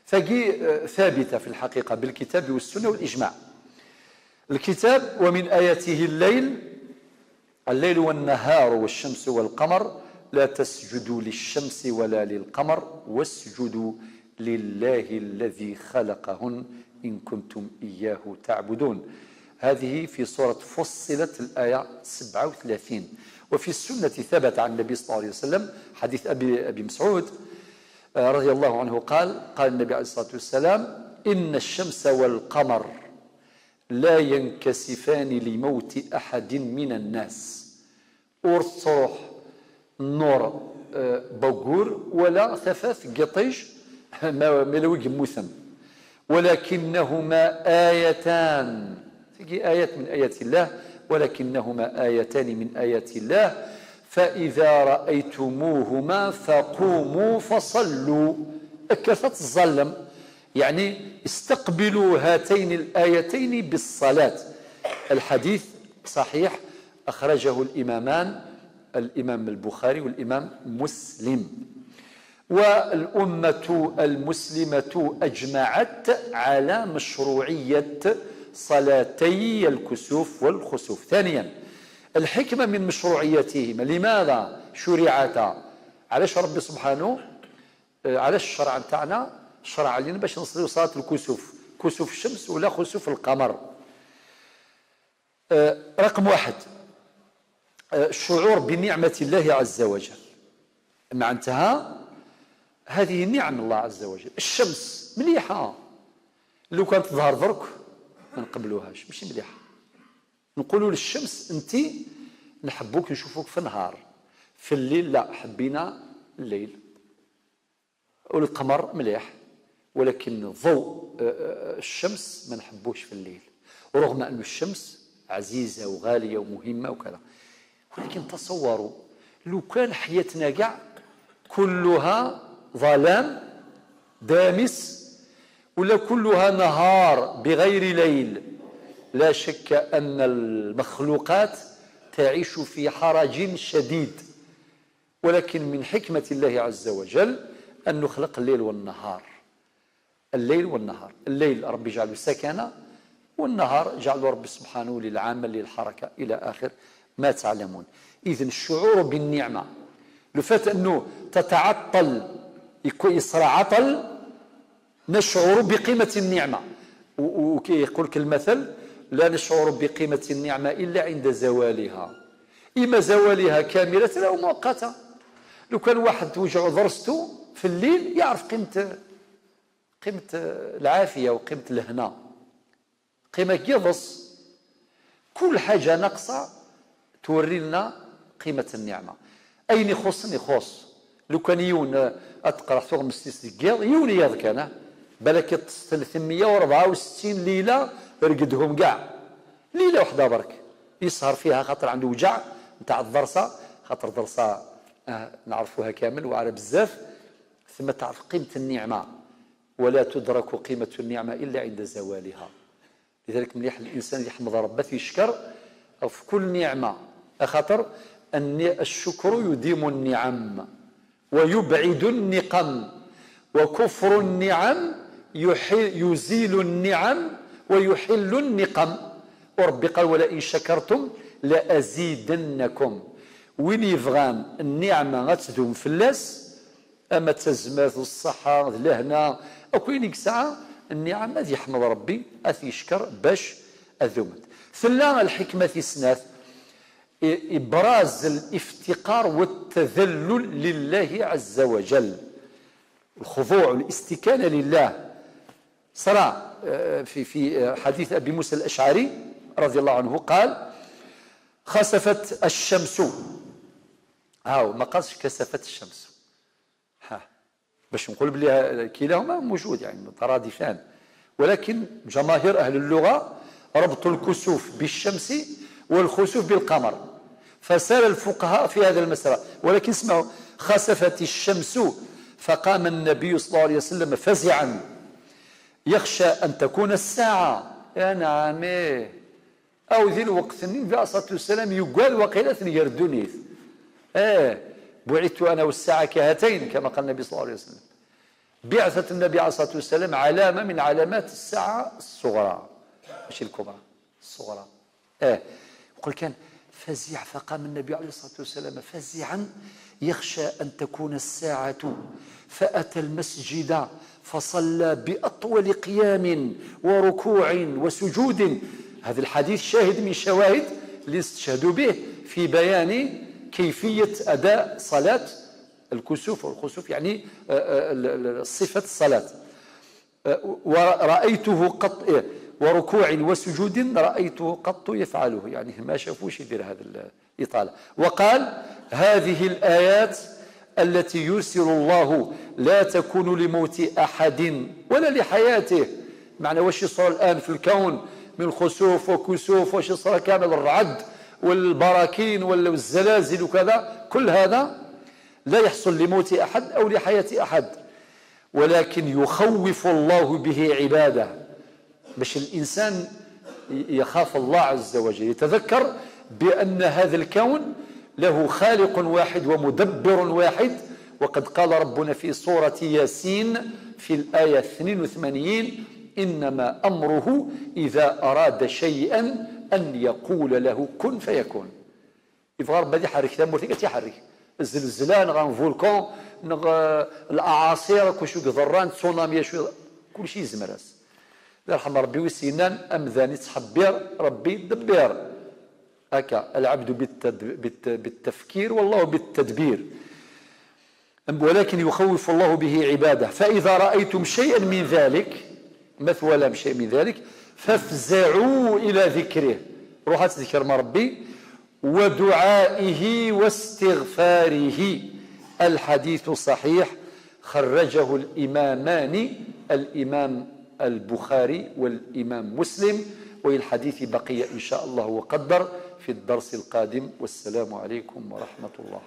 فهي ثابتة في الحقيقة بالكتاب والسنة والإجماع. الكتاب: ومن آياته الليل والنهار والشمس والقمر لا تسجدوا للشمس ولا للقمر واسجدوا لله الذي خلقهن إن كنتم إياه تعبدون. هذه في سورة فصلت الآية 37. وفي السنة ثبت عن النبي صلى الله عليه وسلم حديث أبي مسعود رضي الله عنه قال: قال النبي عليه الصلاة والسلام: إن الشمس والقمر لا ينكسفان لموت أحد من الناس. ورث النور بقور ولا ثفاث قطيش ما لو يموتن، ولكنهما آيتان، تجي آيات من آيات الله، ولكنهما آيتان من آيات الله، فإذا رأيتموهما فقوموا فصلوا. أكثت الظلم، يعني استقبلوا هاتين الآيتين بالصلاة. الحديث صحيح، أخرجه الإمامان، الإمام البخاري والإمام مسلم. والأمة المسلمة أجمعت على مشروعية صلاتي الكسوف والخسوف. ثانيا، الحكمة من مشروعيتهما، لماذا شرعتا؟ علاش ربي سبحانه، علاش الشرع نتاعنا شرع علينا باش نصليو صلاة الكسوف، كسوف الشمس ولا خسوف القمر؟ رقم واحد، الشعور بنعمة الله عز وجل. معناتها هذه نعم الله عز وجل. الشمس مليحة، لو كانت تظهر درك ما نقبلوهاش، ماشي مليحة. نقولوا للشمس انت نحبوك نشوفوك في النهار، في الليل لا، حبينا الليل. والقمر مليح، ولكن ضوء الشمس ما نحبوش في الليل، ورغم أن الشمس عزيزة وغالية ومهمة وكذا. ولكن تصوروا لو كان حياتنا كاع كلها ظلام دامس ولا كلها نهار بغير ليل، لا شك أن المخلوقات تعيش في حرج شديد. ولكن من حكمة الله عز وجل أن نخلق الليل والنهار. الليل والنهار، الليل ربي جعله سكنة، والنهار جعله ربي سبحانه للعمل للحركة إلى آخر ما تعلمون. إذن الشعور بالنعمة، لو فات أنه تتعطل، يصرى عطل، نشعر بقيمة النعمة. وكيقول لك المثل: لا نشعر بقيمة النعمة إلا عند زوالها، إما زوالها كاملة أو مؤقتة. لو كان واحد توجع ضرسته في الليل يعرف قيمة العافية وقيمة الهنا، قيمة يضص. كل حاجة ناقصة توري لنا قيمة النعمة. أين يخصني خص لو كان يون أتقرأ ثغ مستيس دقيق يون ياض كان بالك 364 ليلة رقدهم كاع، ليلة واحدة برك يسهر فيها خاطر عنده وجع نتاع الضرسة، خاطر الضرسة نعرفوها كامل وعلى بزاف. ثم تعرف قيمة النعمة، ولا تدرك قيمة النعمة إلا عند زوالها. لذلك مليح الإنسان يحمد ربه يشكر في كل نعمة، خاطر أن الشكر يديم النعم ويبعد النقم، وكفر النعم يزيل النعم ويحل النقم. وربي قال: ولئن شكرتم لأزيدنكم. وين يبغان النعمة غتدوم فلاس، أما تزمات الصحة لهنا أو كاين ساعة النعمة ذي يحمد ربي أث يشكر باش أذومت. ثلا الحكمة في سناث إبراز الافتقار والتذلل لله عز وجل، الخضوع والاستكانة لله. صرا في حديث أبي موسى الأشعري رضي الله عنه قال: خسفت الشمس. هاو ما قالش كسفت الشمس، ها باش نقول بلي كلاهما موجود يعني مترادفان، ولكن جماهير أهل اللغة ربطوا الكسوف بالشمس والخسوف بالقمر، فسال الفقهاء في هذا المسألة. ولكن اسمعوا: خسفت الشمس فقام النبي صلى الله عليه وسلم فزعا يخشى أن تكون الساعة. يا نعم، أو ذي الوقت النبي عليه الصلاة والسلام يقال وقيلة يردونيث. بعثت أنا والساعة كهاتين كما قال النبي صلى الله عليه وسلم. بعثة النبي عليه الصلاة والسلام علامة من علامات الساعة الصغرى، ماشي الكبرى، الصغرى. يقول كان فزع، فقام النبي عليه الصلاة والسلام فزعا يخشى أن تكون الساعة، فأتى المسجد فصلى بأطول قيام وركوع وسجود. هذا الحديث شاهد من شواهد اللي استشهدوا به في بيان كيفية أداء صلاة الكسوف والخسوف، يعني صفة الصلاة. ورأيته قط وركوع وسجود رأيته قط يفعله، يعني ما شافوش يدير هذا الإطالة. وقال هذه الآيات التي يرسل الله لا تكون لموت أحد ولا لحياته. معنى واش يصير الآن في الكون من خسوف وكسوف، واش يصير كامل الرعد والبراكين والزلازل وكذا، كل هذا لا يحصل لموت أحد أو لحياة أحد، ولكن يخوف الله به عباده، باش الإنسان يخاف الله عز وجل، يتذكر بأن هذا الكون له خالق واحد ومدبر واحد. وقد قال ربنا في سورة ياسين في الآية 82: إنما أمره إذا أراد شيئا أن يقول له كن فيكون. يبغى ربي يحرك ثمورتي يحرك الزلزال، نغ volcan، نغ الأعاصير، كل شيء ضران، تسونامي، شو كل شيء يزمرس. يرحم ربي وسينان أمذاني تحبير ربي دبير. هكا العبد بالتفكير والله بالتدبير. ولكن يخوف الله به عباده. فإذا رأيتم شيئا من ذلك، مثلا شيء من ذلك، فافزعوا إلى ذكره، روح تذكر ما ربي، ودعائه واستغفاره. الحديث صحيح، خرجه الإمامان، الإمام البخاري والإمام مسلم. وللحديث بقية إن شاء الله وقدر في الدرس القادم. والسلام عليكم ورحمة الله.